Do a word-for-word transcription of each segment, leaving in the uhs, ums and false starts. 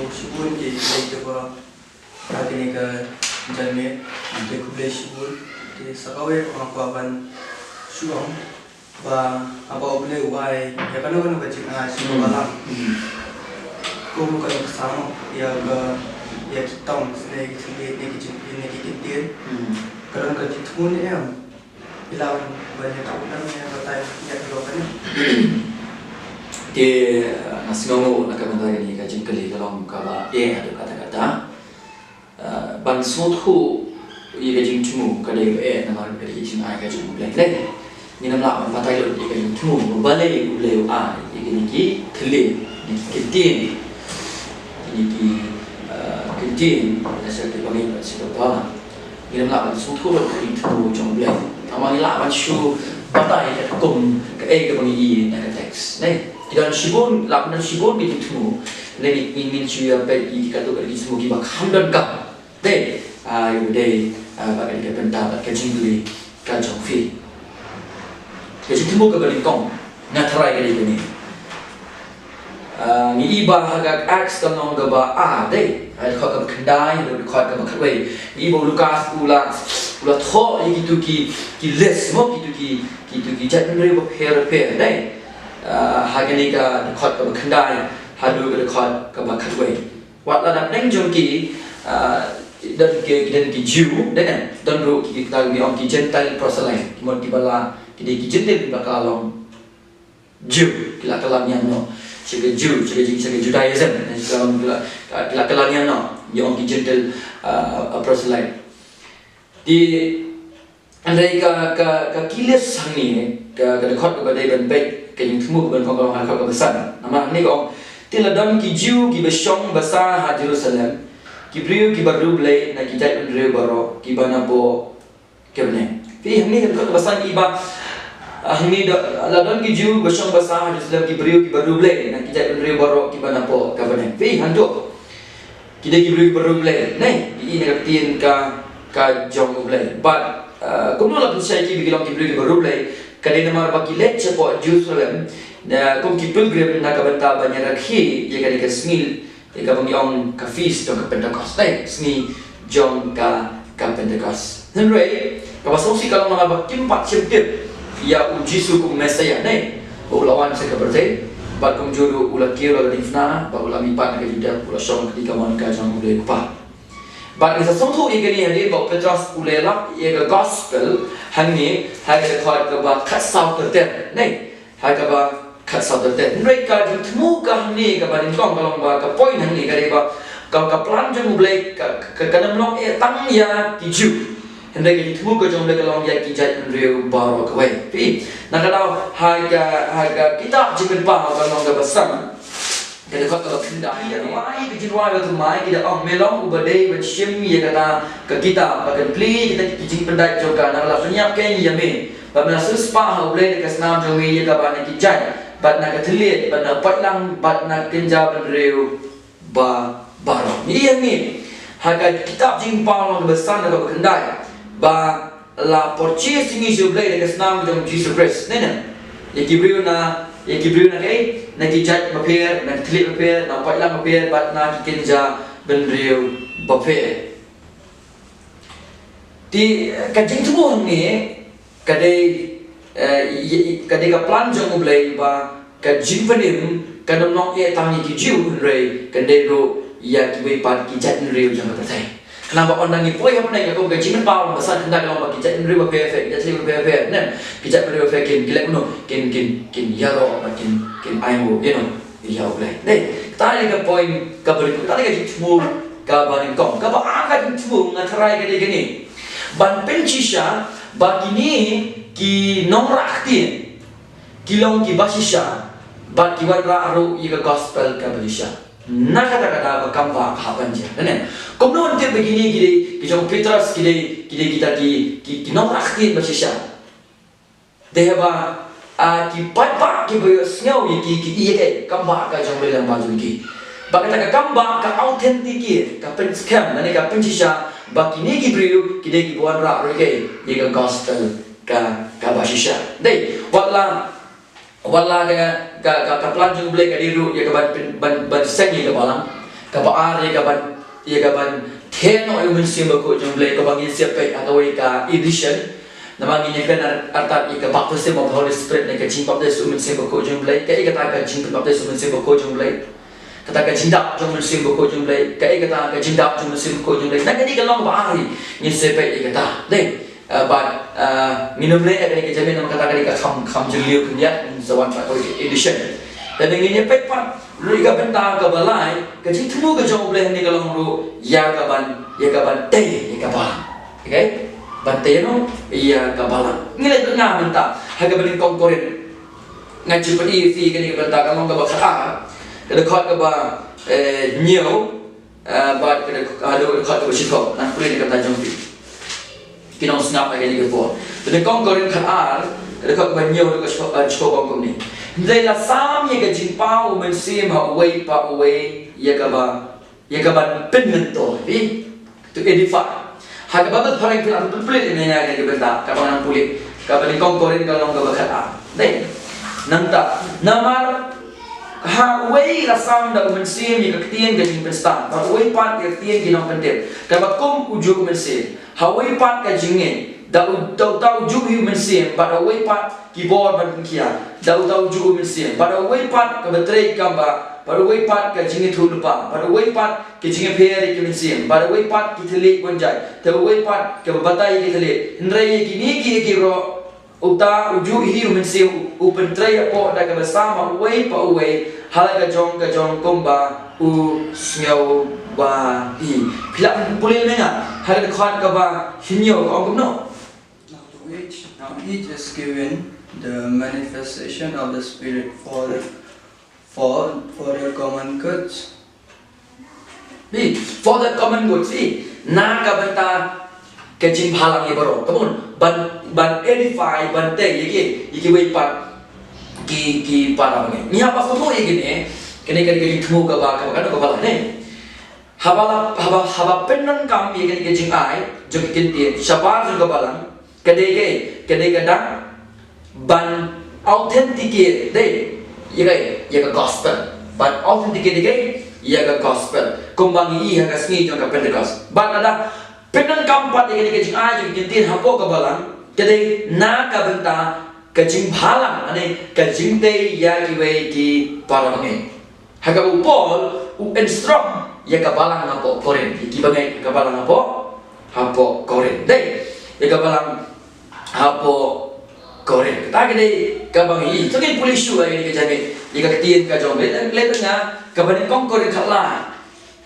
Shibun ki lei kiba ha kane ka janmiet, te khublei shibun. Te sa kawei nga kwah ban shu ong ba haba U Blei u ai ïa kano kano ka jingai sha ka balang, kum kano ka sang ïa ka, ïa ki tong ne ki thylliej ne ki jin ne ki kyntien, ka don ka jingthmu ne em? Ila ban ïa ka, ban ïa batai ïa ka long kane. Te nga sngew na ka bynta kane ka jingkylli ka long kaba eh haduh katta katta. Ah, ban sngewthuh ïa ka jingthmu ka dei ba eh namar ka dei ka jingai ka jong U Blei. Ngin ym lah ban batai lut ïa ka jingthmu ba balei U Blei u ai ïa kine ki thylliej ne ki kyntien, kine ki, ah, kyntien, lashai te ba ngi ba sngewthuh. Ngim lah ban sngewthuh lut ka jingthmu jong U Blei. Tangba ngi lah ban shu batai ïa ka kum kaei kaba ngi i na ka text. Ne, ki don shibun, lah ban don shibun ki jingthmu. Ne, ngi, ngi, ngin shu ïa peit ïa ki katto katne ki jingthmu kiba kham donkam. Dei, ah, ïa u dei, ah, bad ka dei ka bynta bad ka jingkylli ka jong phi. Ka jingthmu kaba nyngkong nga tharai ka dei kane. Ah, ngi i ba ha ka Acts ka lynnong kaba ar, dei, ha ka dkhot kaba khyndai, ha ka dkhot kaba khatwei. Ngi i ba u Lukas u la, u la thoh ïa kitu ki, ki list mo, kitu ki, kitu ki jaitbynriew bapher bapher, dei. Ah, ha kane ka dkhot kaba khyndai haduh ka dkhot kaba khatwei. Wat la da pdeng jong ki, ah, don ki, don ki Jiw, dei ne, don ruh ki, kita ngi ong ki Gentile proselyte, ki mut kiba la, ki dei ki Gentile kiba ka la long Jiw, ki la kylla niam noh sha ka Jiw, sha ka Jiw, sha ka Judaism, ne, ki la, ki la, ki la kylla niam noh, ngi ong ki Gentile, ah, ah, proselyte. Te hynrei ka, ka, ka key list hangne, ka, ka dkhot kaba dei ban peit, ka jingthmu kaba nyngkong ka long ha ka dkhot kaba san. Namar hangne ka ong, te la don ki Jiw kiba shong basa ha Jerusalem, ki briew kiba riewblei na ki jaitbynriew baroh kiba napoh ka bneng. Phi, hangne ka dkhot kaba san i ba, ah, hangne da, la don ki Jiw ba shong basa ha Jerusalem, ki briew kiba riewblei na ki jaitbynriew baroh kiba napoh ka bneng. Phi, hangto ki dei ki briew kiba riewblei, ne, ngi i na ka ktien ka, ka jong U Blei. Bad, ah, kumno la pynshai ki ba ki long ki briew kiba riewblei? Ka dei namar ba ki leit shapoh Jerusalem, ah, kum ki pilgrim na ka bynta ban ïarakhe ïa kane ka sngi, ïa kaba ngi ong ka feast jong ka Pentecost, ne, sngi jong ka, ka Pentecost. Hynrei kaba sngewsih ka long namar ba kim pat shym tip ïa u Jisu kum Messiah, ne, ba u la wan sha ka pyrthei, bad kumjuh ruh u la kiew la ka diengphna, bad u la mihpat na ka Judia, u la shong ha ka dei kamon ka jong U Blei U Kpa. Bad ngi sa sngewthuh ïa kane hadien ba u Petros u la lap ïa ka gospel hangne ha ka dkhot kaba khatsaw ter ter, ne, ha kaba khatsaw ter ter. Hynrei ka jingthmu ka hangne kaba nyngkong ka long ba ka point hangne ka dei ba ka, ka plan jong U Blei ka, ka, kan ym long eh tang ïa ki Jiw. Hynrei ka jingthmu ka jong U Blei ka long ïa ki jaitbynriew baroh kawei. Phi, na ka daw ha ka, ha ka kitab Jingpynpaw ka lynnong kaba san, ka dkhot kaba khyndai, ki da rwai ka jingrwai ba thymmai, ki da ong, me long uba dei ban shim ïa kata ka kitab, bad kan plie kita ki jingpyndait jong ka. Naba la pynïap keiñ ïa me, bad me la siewspah ha U Blei da ka snam jong me ïa kaba na ki jait, bad na ka thylliej, bad na ka paidlang, bad na ka kynja bynriew ba baroh. Ngi ïohi hangne ha ka kitab Jingpynpaw lynnong kaba san, dkhot kaba khyndai, ba la pyrshah sngi sha U Blei da ka snam jong U Jisu Khrist. Ne, ne. Ïa ki briew na, ïa ki briew na kaei, na ki jait bapher, na ki thylliej bapher, na paidlang bapher, bad na ki kynja bynriew bapher. Te ka jingthmu hangne ka dei, eh, ïa, ïa, ka dei ka plan jong U Blei ba ka jingpynim kan ym long eh tang ïa ki Jiw, hynrei kan dei ruh ïa kiwei pat ki jaitbynriew jong ka pyrthei. Khnang ba ynda ngi poi ha pdeng ka kum ka Jingpynpaw lynnong kaba san, khnang ka long ba ki jaitbynriew bapher bapher, ki jait bapher bapher, ne, ki jaitbynriew bapher kin, kin leh kumno, kin, kin, kin ïaroh bad kin, kin ainguh, you know, ïa U Blei. Dei, kata ka dei ka point kaba nyngkong, kata ka dei ka jingthmu kaba nyngkong. Kaba ar ka jingthmu nga tharai ka dei kane, ban pynshisha ba kine ki nongrah ktien ki long kiba shisha, bad ki wanrah ruh ïa ka gospel kaba shisha. Na kata kata ba kam ba ka hap ban jia. Nane, kumno ngin tip ba kine ki dei ki jong u Petros, ki dei, ki dei kita ki, ki, ki nongrah ktien ba shisha? Te haba, ah, ki paidbah kiba ïohsngew ïa ki, ki ïa ki kam ba ka jong U Blei lyngba jong ki. Bad kata ka kam ba ka authenticate, ka pynskhem, lane ka pynshisha ba kine ki briew ki dei kiba wanrah ruh ïa ka gospel ka, kaba shisha. Dei, wat la, wat la ka, ka, ka, ka plan jong U Blei ka dei ruh ïa ka ban, ban, ban, ban seng ïa ka balang. Kaba ar ïa kaban, ïa kaban theh noh ïa u Mynsiem Bakhuid jong U Blei, kaba ngin sa peit ha kawei ka edition. Namar ngin ïa kren ar-, artat ïa ka baptism of the Holy Spirit ne ka jingbaptis u Mynsiem Bakhuid jong U Blei. Kaei kata ka jingbaptis u Mynsiem Bakhuid jong U Blei? Kata ka jingdap jong u Mynsiem Bakhuid jong U Blei. Kaei kata ka jingdap jong u Mynsiem Bakhuid jong U Blei? Na kane ka long kaba ar hi ngin sa peit ïa kata. Dei. Uh, bad, uh, ngin ym leh ïa kane ka jingmut namar kata ka dei ka kham, kham jylliew khyndiat, ngin sa wan pat kawei ka edition. Te ngin ïa peit pat ruh ïa ka bynta kaba lai, ka jingthmu ka jong U Blei hangne ka long ruh ïa kaban, ïa kaban tei ïa ka balang. Okay? Ban tei noh ïa ka balang. Ngi leit bad nga mynta ha kaba nyngkong Korinth. Ngan shu pyni ïa phi kane ka bynta ka long kaba khatar, ka dkhot kaba, eh, hynñiew, eh, bad ka dkhot, ka dkhot kaba shiphew. Ngan pule na ka bynta jong phi. Ki nongsngap ha kane ka por. Te nyngkong Korinth khatar, ka dkhot kaba hynñiew, ka dkhot kaba shiphew, ka ong kumne: Hynrei la sam ïa ka jingpaw u Mynsiem ha uwei pa uwei ïa kaba, ïa kaban pynmyntoi, phi, to edify. Ha ka Baibl phareng phi lah ban pule ïa kane ka bynta, kaba ngan pule. Kaba nyngkong Korinth ka long kaba khatar. Dei. Nangta, namar ha uwei la sam da u Mynsiem ïa ka ktien ka jingpynstad, bad uwei pat ïa ka ktien ki nongpyntip, kaba kum ujuh u Mynsiem. Ha uwei pat ka jingngeit, da u-, da uta ujuh hi u Mynsiem, bad ha uwei pat ki bor ban pynkhiah, da uta ujuh u Mynsiem, bad ha uwei pat kaba trei kam bah, bad ha uwei pat ka jingïathuhlypa, bad ha uwei pat ka jingïapher ïa ki mynsiem, bad ha uwei pat ki thylliej bun jait, da uwei pat kaba batai ïa ki thylliej. Hynrei ïa kine kiei kiei baroh, uta ujuh hi u Mynsiem u, u pyntrei hapoh da kaba sam ha uwei pa uwei, ha la ka jong ka jong kumba u sngew ba hi. Phi lah pule lem ïa nga ha ka dkhot kaba hynñiew, ka ong kumno? Now to each, now each is given the manifestation of the Spirit for the, for, for the common good. Phi, for the common good, phi, na ka bynta ka jingbhalang ïa baroh. Kumno? Ban, ban edify, ban tei ïa ki, ïa kiwei pat ki, ki para bangeit. Ngi hap ban sngewthuh ïa kine, kine ka dei ka jingthmu kaba, kaba, kaba, kaba lah ne. Haba la, haba, haba pyndonkam ïa kane ka jingai jong ki ktien shabar jong ka balang, ka dei kaei? Ka dei ka dang ban authenticate, dei, ïa kaei? Ïa ka gospel. Ban authenticate ïa kaei? Ïa ka gospel. Kumba ngi i ha ka sngi jong ka Pentecost. Bad lada pyndonkam pat ïa kane ka jingai jong ki ktien hapoh ka balang, ka dei na ka bynta ka jingbhalang, lane ka jingtei ïa kiwei ki para bangeit. Ha kaba u Paul u instruct ïa ka balang hapoh Korinth, ïa ki bangeit ha ka balang hapoh, hapoh Korinth. Dei, ïa ka balang hapoh Korinth. Kata ka dei kaba ngi i. To ngin pule shuh ïa ka jingmut, ïa ka ktien ka jong U Blei. Leit, leit bad nga, kaba nyngkong Korinth khatlai,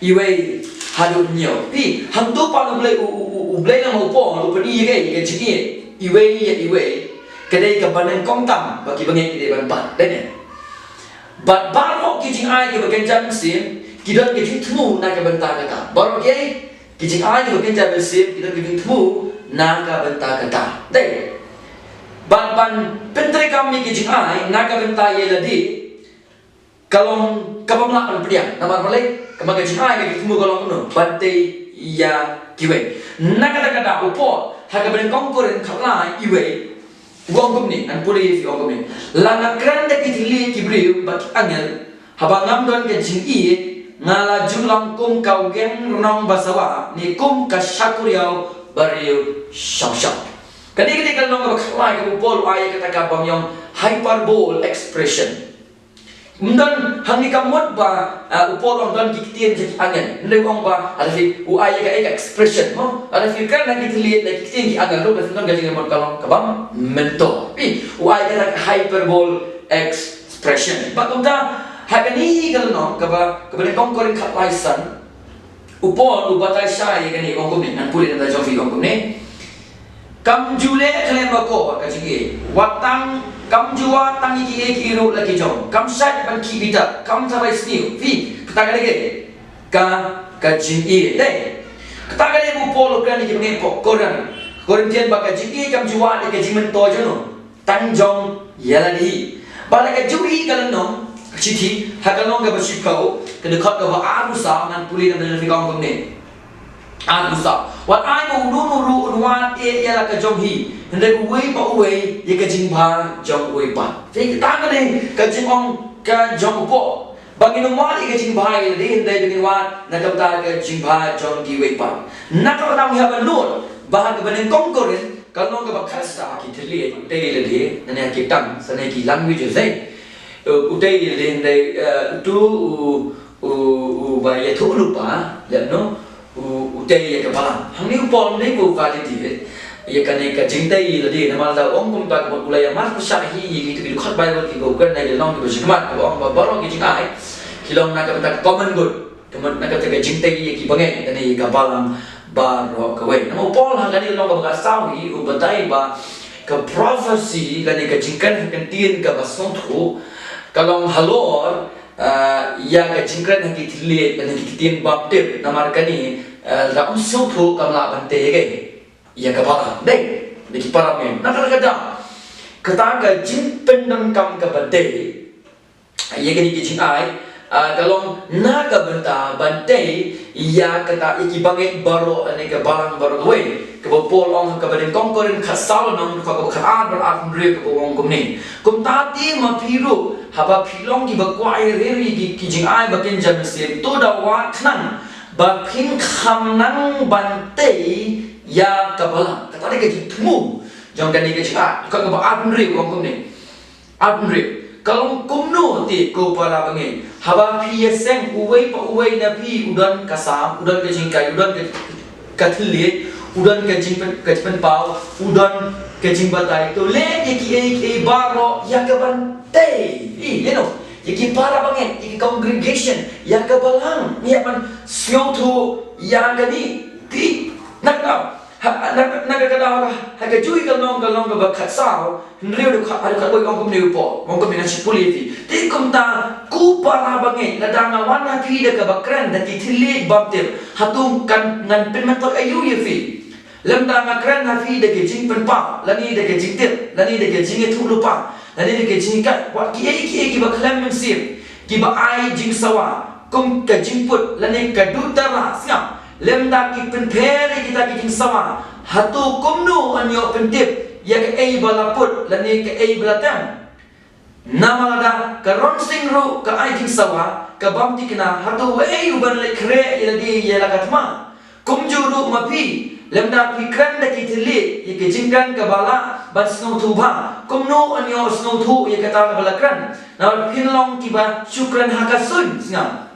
iwei haduh hynñiew. Phi, hangto pat U Blei, u, u, u, U Blei lem u Paul u pyni ïa ka, ïa ka jingïeit iwei ïa iwei. Ka dei kaba nyngkong tam ba ki bangeit ki dei ban bat. Dei ne? Bad baroh ki jingai kiba kynja mynsiem ki don ka jingthmu na ka bynta kata. Baroh ki, ki jingai kiba kynja mynsiem ki don ka jingthmu na ka bynta kata. Dei. Bad ban pyntreikam ïa ki jingai na ka bynta ïa lade, ka long kaba ym lah ban pdiang. Namar balei? Namar ka jingai ka jingthmu ka long kumno? Ban tei ïa kiwei. Na kata ka daw u Paul ha kaba nyngkong Korinth khatlai, iwei, u ong kumne, ngan pule ïa phi, u ong kumne: La nga kren da ki thylliej ki briew bad ki angel, haba ngam don ka jingïeit, nga la ju long kum ka weng rnong basawa, ne kum ka shakuriaw briew shongshong. Ka dei, ka dei ka lynnong kaba khatlai kaba u Paul u ai ïa kata ka bym ïoh, hyperbole expression. Ym don hangne ka mut ba, ah, u Paul u ong don ki ktien jong ki angel. Hynrei u ong ba, lada phi, u ai ïa ka, ïa ka expression, mo? Lada phi kren na ki thylliej, na ki ktien ki angel ruh, lada phi don ka jingmut ka long kabym myntoi. Phi, u ai ïa ka hyperbole expression. Bad kumta, ha kane ka lynnong kaba, kaba nyngkong Korinth khatlai san, u Paul u batai shai ïa kane, u ong kumne, ngan pule na ka bynta jong phi, u ong kumne: Kam ju leh khlem bakor ka jingïeit, wat tang, kam ju wad tang ïa kiei kiei ruh la ki jong, kam shait ban khih bitar, kam tharai sniew. Phi, kata ka dei ka, ka jingïeit. Dei. Kata ka dei ba u Paul u kren ïa ki bangeit hapoh Korinth, Corinthian, ba ka jingïeit kam ju wad ïa ka jingmyntoi jong u, tang jong ïa lade hi. Bad ha ka juh hi ka lynnong, ka shithi, ha ka lynnong kaba shiphew, ka dkhot kaba arphew saw, ngan pule na ka bynta jong phi, ka ong kumne: Arphew saw. Wat ai ba uno uno ruh un wad eh ïa la ka jong hi, hynrei uwei pa uwei ïa ka jingbha jong uwei pat. Phi, kata ka dei ka jingong ka jong u Paul. Ba ngin ym wad ïa ka jingbha ïa lade, hynrei ba ngin wad na ka bynta ka jingbha jong kiwei pat. Na kata ka daw ngi hap ban nud ba ha kaba nyngkong Korinth ka lynnong kaba khatsaw, ki thylliej u tei ïa lade, nangne ha ki tongues, nangne ha ki languages, eh. U tei ïa lade, hynrei, eh, uto u, u, uba ïathuhlypa, lehse, no? U, u tei ïa ka balang. Hangne u Paul um dei ba u validate ïa kane ka jingtei ïa lade, namar lada u ong kumta ka mut u la ïa marpyrshah hi ïa kito ki dkhot Baibl kiba u kren na ki lynnong kiba sha khmat, kiba ong ba baroh ki jingai ki long na ka bynta ka common good, ka mut na ka bynta ka jingtei ïa ki bangeit, kane ïa ka balang baroh kawei. Namar u Paul ha kane ka lynnong kaba khatsaw hi u batai ba ka prophecy lane ka jingkren ha ka ktien kaba sngewthuh ka long halor, ah, ïa ka jingkren ha ki thylliej lane ki ktien baptip, namar kane, ah, lada ym sngewthuh kam lah ban tei ïa ka, ïa ka balang. Dei, dei ki para bangeit. Na kata ka daw, kata ka jingpyndonkam kaba dei ïa kine ki jingai, ah, ka long na ka bynta ban tei ïa kata, ïa ki bangeit baroh lane ka balang baroh kawei. Kaba u Paul u ong ha kaba nyngkong Korinth khatsaw, lynnong kaba khatar, bad arphew hynriew, kaba ong kumne: Kumta te ma phi ruh, haba phi long kiba kwah ïa ri ri ki, ki jingai ba kynja mynsiem, to da wad khnang ba phin kham nang ban tei ïa ka balang. Kata dei ka jingthmu jong kane ka jingai. Lynnong kaba arphew hynriew ong kumne. Arphew hynriew. Ka long kumno te ko para bangeit, haba phi ïaseng uwei pa uwei na phi, u don ka sam, u don ka jinghikai, u don ka, ka thylliej, u don ka jingpyn, ka jingpynpaw, u don ka jingbatai, to leh ïa kiei kiei baroh ïa ka ban tei. Ï, you know, ïa ki para bangeit, ïa ki congregation, ïa ka balang, ïa ban sngewthuh ïa kane. Te na ka daw, ha, na, na ka daw, ha kajuh ka lynnong, ka lynnong kaba khatsaw, hynriew, dkhot, dkhot khatwei, ong kumne u Paul, ong kumne, ngan sa pule ïa phi. Te kumta ko para bangeit, lada nga wan ha phi da kaba kren da ki thylliej baptip, hato kan, ngan pynmyntoi aïu ïa phi? Lymda nga kren ha phi da ka jingpynpaw, lane da ka jingtip, lane da ka jingïathuhlypa, lane da ka jinghikai, wat kiei kiei kiba khlem mynsiem, kiba ai jingsawa, kum ka jingput lane ka duh tara, sngap, lymda ki pynpher ïa kita ki jingsawa, hato kumno yn ïoh pyntip ïa kaei ba la put lane kaei ba la tem? Namar lada ka ronsing ruh ka ai jingsawa, ka bym thikna, hato uei uban leit khreh ïa lade ïa la ka thma? Kumjuh ruh ma phi, lymda phi kren da ki thylliej, ïa ka jingkren kaba lah ban sngewthuh bha, kumno yn ïoh sngewthuh ïa kata kaba la kren? Namar phin long kiba shu kren ha ka suiñ, sngap.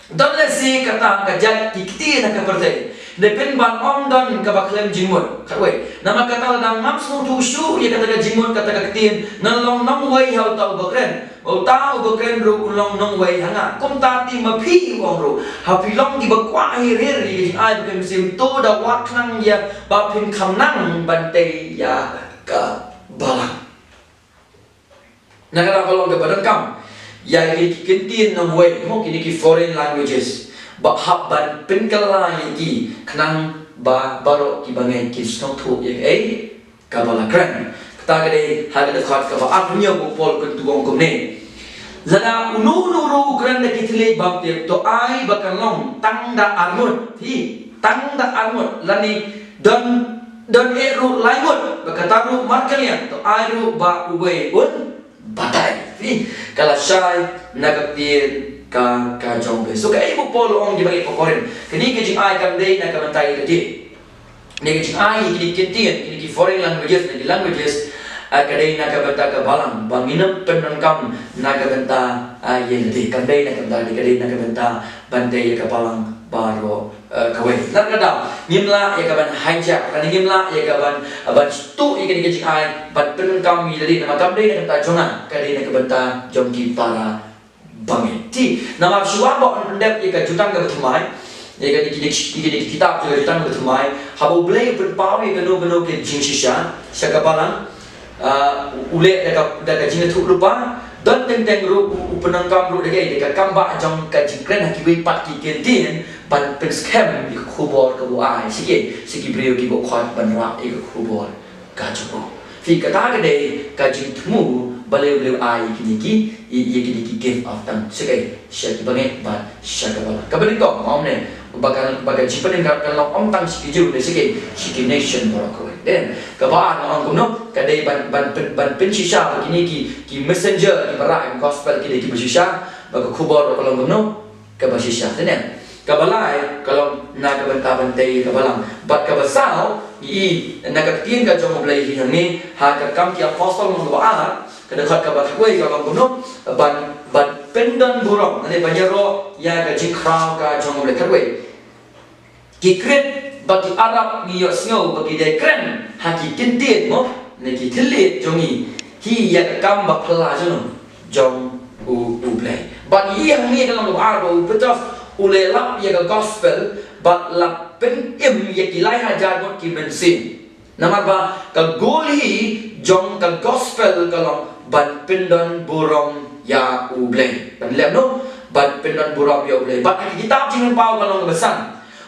Don lehse kata ka jait ki ktien ha ka pyrthei, hynrei pynban ym don kaba khlem jingmut. Khatwei. Namar kata lada ngam sngewthuh shuh ïa kata ka jingmut, kata ka ktien, ngan long nongwei ha uta uba kren, bad uta uba kren ruh un long nongwei ha nga. Kumta te ma phi, u ong ruh, ha phi long kiba kwah hi rir ïa ka jingai ba kynja mynsiem, to da wad khnang ïa ba phin kham nang ban tei ïa ka balang. Na kata ka lynnong kaba donkam ïa kine ki kyntien nongwei, mo, kine ki foreign languages, ba hap ban pynkylla ïa ki khnang ba baroh ki bangeit kin sngewthuh ïa kaei kaba la kren. Kata ka dei ha ka dkhot kaba arphew hynñiew, ba u Paul u kyntu, ong kumne: Lada uno uno ruh u kren da ki thylliej baptip, to ai ba kan long tang da arngut, hi, tang da arngut, lane don, don eh ruh lai ngut, ba kata ruh markylliang, to ai ruh ba uwei un batai. Phi, ka la shai na ka ktien ka, ka jong U Blei. So kaei ba u Paul u ong ïa ki bangeit Korinth? Kane ka jingai kam dei na ka bynta ïa lade. Kane ka jingai ïa kine ki ktien, kine ki foreign languages, kine ki languages, ah, ka dei na ka bynta ka balang, ba ngin ym pyndonkam na ka bynta, ah, ïa lade. Kam dei na ka bynta lade, ka dei na ka bynta ban tei ïa ka balang baroh, eh, kawei. Lada ka daw, ngim lah ïa ka ban hijack, lane ngim lah ïa ka ban, ban shtuh ïa kane ka jingai ban pyndonkam ïa lade, namar kam dei na ka bynta jong nga, ka dei na ka bynta jong ki para bangeit. Te namar shuwa ba yn pyndep ïa ka Jutang kaba Thymmai, ïa kane, kine, kine ki kitab jong ka Jutang kaba Thymmai, haba U Blei u pynpaw ïa kano kano ka jingshisha sha ka balang, ah, u leh da ka, da ka jingïathuhlypa, don teng teng ruh u, u pyndonkam ruh da kaei, da ka kam ba jong ka jingkren ha kiwei pat ki kyntien ban pynskhem ïa ka khubor kaba u ai sha ki, sha ki briew kiba u khot ban rah ïa ka khubor ka jong u. Phi, kata ka dei ka jingthmu balei, balei u ai ïa kine ki, ïa, ïa kine ki gift of tongues. Sha kaei? Sha ki bangeit bad sha ka balang. Kaba nyngkong, ong ne, ba ka, ba ka jingpynim kan long ym tang sha ki Jiw, hynrei sha ki, sha ki nation baroh kawei. Then kaba ar, ong kumno, ka dei ban, ban pyn, ban pynshisha ba kine ki, ki messenger kiba rah ïa ka gospel ki dei kiba shisha, Ba ka khubor ka long kumno? Kaba shisha, te ne? Kaba lai ka long na ka bynta ban tei ka balang. Bad kaba saw, ngi i na ka ktien ka jong U Blei hi hangne, ha Ki Kam ki Apostol lynnong kaba ar, ka dkhot kaba khatwei ka long kumno? Ban, ban pyndon burom, ne ban ïaroh ïa ka jingkhraw ka jong U Blei, khatwei. Ki krit bad ki Arab ngi ïohsngew ba ki dei kren ha ki ktien, mo, ne ki thylliej jong ngi, hi ïa ka kam ba phylla jong, jong U, U Blei. Bad ngi i hangne ha ka lynnong kaba ar ba u Petros u la lap ïa ka gospel bad la pynim ïa ki lai hajar ngut ki mynsiem. Namar ba ka goal hi jong ka gospel ka long ban pyndon burom ïa U Blei. Ban leh kumno? Ban pyndon burom ïa U Blei. Bad ha ka kitab Jingpynpaw ka lynnong kaba san,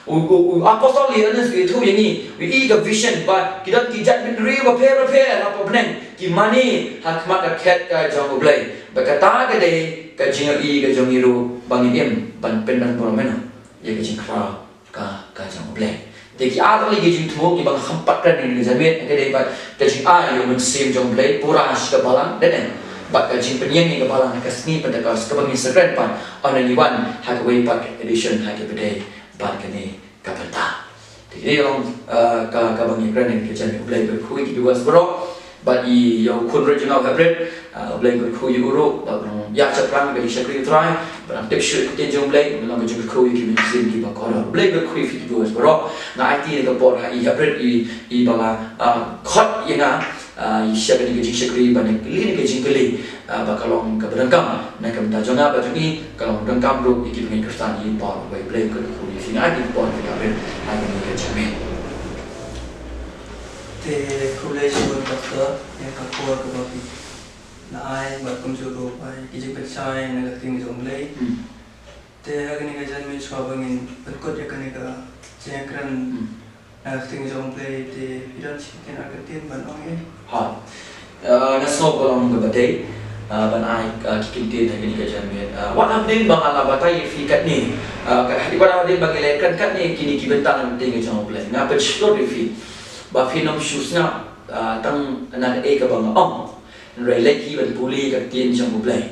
u, u, u apostol Ïoannis u ïathuh ïa ngi, u i ka vision ba ki don ki jait bynriew bapher bapher hapoh bneng ki mane ha khmat ka khet ka jong U Blei. Bad kata ka dei ka jingïohi ka jong ngi ruh ba ngin im ban pyndon burom, mo, ïa ka jingkhraw ka, ka jong U Blei. Te ki ar tylli ki jingthmu kiba nga kham pat kren ha kane ka janmiet, ka dei bad ka jingai ïa u Mynsiem jong U Blei pura sha ka balang, dei ne? Bad ka jingpynïeng ïa ka balang ha ka sngi Pentekost kaba ngin sa kren pat ynda ngi wan ha kawei pat ka edition ha kaba dei bad kane ka bynta. Te kine ki long, ah, ka, kaba ngi kren ha kane ka janmiet. U Blei un kyrkhu ïa ki viewers baroh. Bad ïa u khun rit jong nga u Haprit, ah, U Blei un kyrkhu ïa u ruh, bad u long ïa shaphrang ka jingshakri U Trai, bad nang tip shuh ïa ka ktien jong U Blei, nang long ka jingkyrkhu ïa ki mynsiem kiba kordor. U Blei un kyrkhu ïa phi ki viewers baroh. Nga aiti ïa ka por ha i Haprit, i, i ba la, ah, khot ïa nga, ah, ïa sha kane ka jingshakri, bad na kane ka jingkylli, ah, ba ka long kaba donkam na ka bynta jong nga bad jong i, ka long donkam ruh ïa kiba ngeit Khristan, ïa i por, U Blei un kyrkhu ïa phi. Nga aiti ïa ka por ha i Haprit ha kane ka janmiet. Te khublei shibun Pastor ïa ka por kaba phi la ai bad kumjuh ruh ïa ki jingpynshai na ka ktien jong U Blei. Hmm. Te ha kane ka janmiet shuwa ba ngin pynkut ïa kane ka jingkren, hmm, na ka ktien jong U Blei, te phi don shi kyntien ar kyntien ban ong ïa? Ha. Ah, nga sngew ka long kaba dei, ah, ban ai, ah, ki kyntien ha kane ka janmiet. Ah, wat hadien ba nga la batai ïa phi katne, ah, ka, wat hadien ba ngi la kren katne kine ki bynta na ka ktien ka jong U Blei, nga pynshlur ïa phi ba phin ym shu sngap, ah, tang na kaei kaba nga ong. Hynrei leit hi ban pule ka ktien jong U Blei.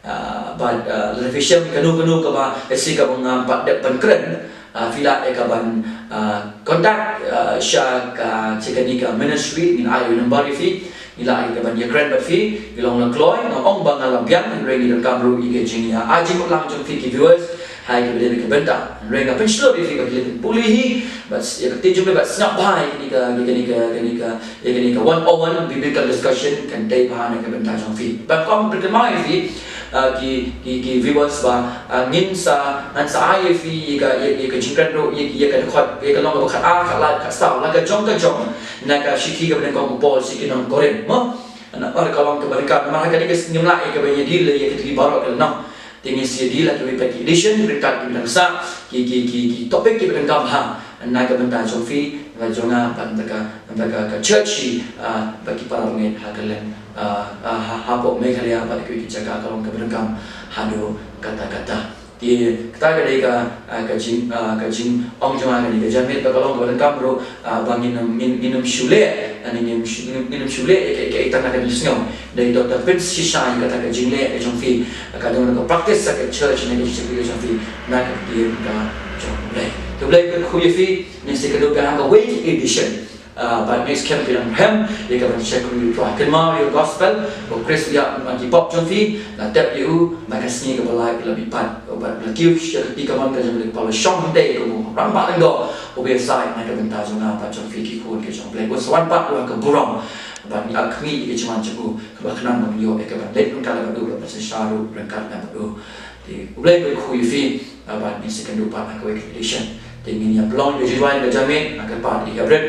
Ah, bad, ah, lada phi shem kano kano kaba, eh, shi kaba ngam pat dep ban kren, ah, phi lah ïa ka ban, ah, contact, ah, sha ka, sha kane ka ministry, ngin ai ïa u number ïa phi, ngi lah ïa ka ban ïakren bad phi. Ngi long la kloi, nga ong ba nga la biang, hynrei ngi donkam ruh ïa ka jingïa, ah, jingmut lang jong phi ki viewers ha kaba dei ka bynta. Hynrei nga pynshlur ïa phi ba phi leit pule hi, bad ïa ka ktien jong U Blei, bad sngap bha ïa kane ka, ïa kane ka, ïa kane ka, ïa kane ka one on one biblical discussion, kan dei bha na ka bynta jong phi. Bad kumba nga pynkynmaw ïa phi, ah, ki, ki, ki viewers ba, ah, ngin sa, ngan sa ai ïa phi ïa ka, ïa, ïa ka jingkren ruh, ïa, ïa ka dkhot, ïa ka lynnong kaba khat ar, khat lai, khat saw, la ka jong ka jong na ka shithi kaba nyngkong u Paul sha ki nong Korinth, mo? Namar ka long kaba nyngkong, namar ha kane ka sngi ngim lah ïa ka ban ïa deal ïa kita ki baroh ki lynnong. Te ngin sa ïa deal ha kiwei pat ki edition ryngkat kiba dang sah, ki, ki, ki, ki topic kiba donkam bha na ka bynta jong phi, na jong nga, bad na ka, na ka, ka church hi, ah, bad ki para bangeit ha kylleng, ah, ah, ha, hapoh Meghalaya bad kiwei ki jaka, ka long kaba donkam haduh katta katta. Te kata ka dei ka, ah, ka jing, ah, ka jingong jong nga ha kane ka janmiet, bad ka long kaba donkam ruh, ah, ba ngin ym, ngin, ngin ym shu leh, ah, ngin ym shu, ngin ym, ngin ym shu leh ïa kaei kaei tang na ka jingsngew. Dei to, to pynshisha ïa kata ka jingleh ka jong phi, ka don ka practice ha ka church, na ka jingshakri ka jong phi, na ka ktien ka jong U Blei. To U Blei un kyrkhu ïa phi, ngin sa ïakynduh biang ha kawei ka edition. Ah, bad ngeit skhem phi dang rhem ïa ka ban shakri U Trai. Kynmaw ïa u gospel, ba U Khrist u ïap namar ki pop jong phi, la tep ïa u, na ka sngi kaba lai u la mihpat, bad u la kiew sha ka kti kamon ka jong U Blei, u la shong hangtei kum u rangbah lyngdoh uba ïasaid na ka bynta jong nga bad jong phi ki khun ki jong U Blei. Un sa wan pat u ha ka burom. Bad ngi la khmih ïa ka jingwan jong u, kaba khnang ba ngin ïoh ïa ka ban leit ryngkat bad u, bad ban synshar ruh ryngkat bad u. Te U Blei un kyrkhu ïa phi, ah, bad ngin sa ïakynduh pat ha kawei ka edition. Te ngin ïa pynlong ïa ka jingduwai ha ka janmiet, ah, ka pat ïa ka bret.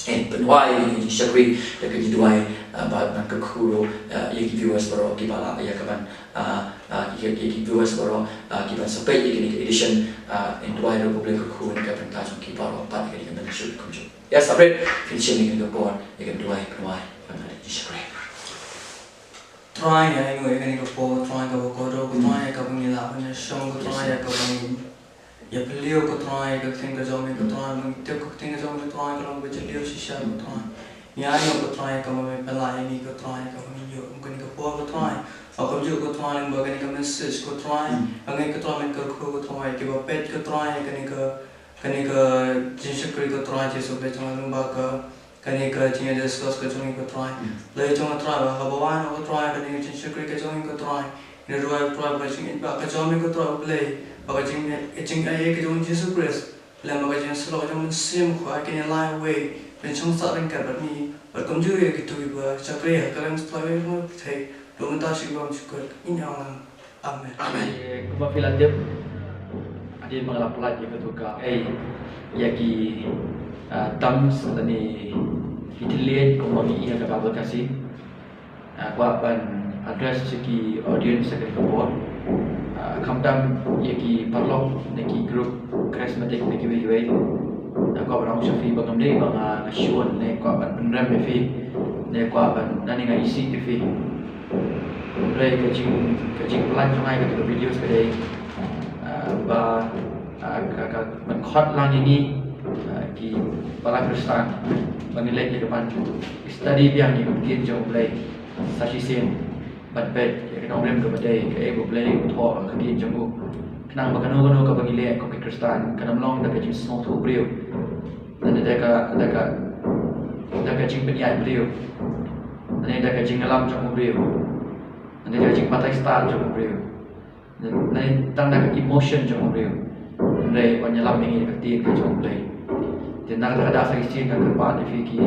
Eh, pynduwai ïa ka jingshakri, ïa ka jingduwai, ah, bad ban kyrkhu ruh, ah, ïa ki viewers baroh kiba la ïa ka ban, ah, ah, ïa, ïa ki viewers baroh, ah, kiban sa peit ïa kane ka edition, ah, ngin duwai ruh ba U Blei un kyrkhu ïa ka bynta jong ki baroh pat ïa kane ka ministry kumjuh. Ïa, sa peit, phin shim ïa kane ka por, ïa ka duwai, pynduwai, pynduwai, ïa shakri. Trai, ïa, ïa kane ka por, Trai kaba kordor, ko Trai, ïa kaba ngi lah ban ïashong, ko Trai, ïa kaba ngi ïa phylliew, ko Trai, ïa ka ktien ka jong me, ko Trai, ba ngi tip ka ktien ka jong me, Trai, ka long kaba jylliew shisha, ko Trai. Ïa, ïa, ko Trai, ïa kaba me pynlah ïa ngi, ko Trai, ïa kaba ngi ïoh, kane ka por, ko Trai. Ba kumjuh ko Trai, lyngba kane ka message ko Trai, nga ngeit ko Trai men kyrkhu ko Trai, kiba peit ko Trai, kane ka, kane ka jingshakri ko Trai Jisu Khrist, lyngba ka, kane ka jingdiscuss ka jong ngi ko Trai. Lei jong ko Trai, ba haba wan ko Trai, kane ka jingshakri ka jong ngi ko Trai, ngi ruh ko Trai, ba ka jingïeit ba ka jong ngi ko Trai U Blei, ba ka jing, ka jingaiei ka jong Jisu Khrist, lem bad ka jingïasyllok jong U Mynsiem Bakhuid, kin ïaleh wei, ban shong sah ryngkat bad ngi, bad kumjuh ïa kito kiba shakri ha ka liang splai wei ruh pyrthei, ruh mynta sha ki bymjukut. Ngi ong lang. Amen. Amen. Kumba phi la tip, hadien ba nga la pynlait ïa katu ka, eh, ïa ki, ah, terms lane ki thylliej kumba ngi ïa ka Bible Khasi. Ah, kwah ban address ïa ki audience ïa ka por. Ah, khamtam ïa ki paralok ne ki group charismatic ne kiwei kiwei. Ah, kwah ban ong sha phi ba ngam dei ba nga, nga shun ne kwah ban pynrem ïa phi ne kwah ban, lane nga isih ïa phi. Hynrei ka jing, ka jingpynlait jong nga ïa katu ka videos ka dei, ah, ba, ah, ka, ka ban khot lang ïa ngi, ah, kiba la Khristan, ba ngin leit ïa ka ban study biang ïa ka ktien jong U Blei sa shisien, ban peit ïa ka nongrim kaba dei, kaei ba U Blei u thoh ha ka ktien jong u. Khnang ba kano kano kaba ngi leh kum ki Khristan, kan ym long da ka jingsngewthuh briew, lane da ka, da ka, da ka jingpynïaid briew, lane da ka jingïalam jong u briew, lane da ka jingbatai stad jong u briew, lane tang da ka emotion jong u briew. Hynrei ban ïalam ïa ngi da ka ktien ka jong U Blei. Te na kata ka daw sa shisien nga kyrpad ïa phi ki,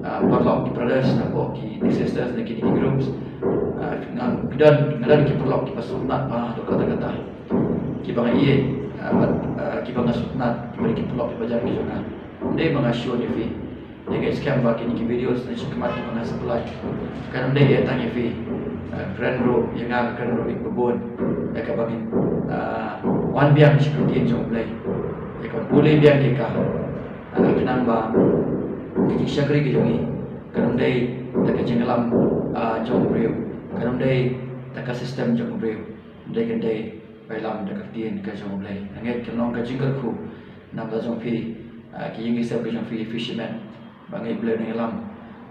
ah, paralok, ki brothers, na pdeng ki sisters, na kine ki groups. Ah, nga, nga don, nga don ki paralok kiba sngewtynnat bha haduh katta katta. Kiba nga ïeit, ah, bad, ah, kiba nga sngewtynnat, kiba dei ki paralok kiba jan ki jong nga. Ym dei ba nga shun ïa phi. Nga ngeit skhem ba kine ki videos na shakhmat kiba nga sa pynlait, kan ym dei ïa tang ïa phi. Ah, kren ruh ïa nga, kren ruh ïa kiba bun, ïa kaba ngin, ah, wan biang sha ka ktien jong U Blei, ïa kaba pule biang ïa ka, ah, khnang ba ka jingshakri ka jong ngi kan ym dei da ka jingïalam, ah, jong u briew, kan ym dei da ka system jong u briew, hynrei kan dei ba ïalam da ka ktien ka jong U Blei. Nga ngeit kan long ka jingkyrkhu na bynta jong phi, ah, ki ïing ki sem ka jong phi, fishermen. Ba ngeit Blei un ïalam,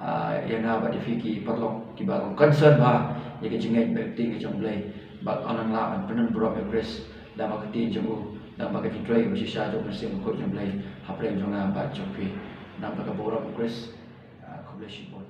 ah, ïa nga bad ïa phi ki paralok kiba long concern bha ïa ka jingngeit bad ka ktien ka jong U Blei. Bad yn nang lah ban pynbor ïa u Khrist lyngba ka ktien jong u, lyngba ka jingtrei kaba shisha jong u Mynsiem Bakhuid jong U Blei hapdeng jong nga bad jong phi. Lyngba ka burom u Khrist. Ah, God bless you all.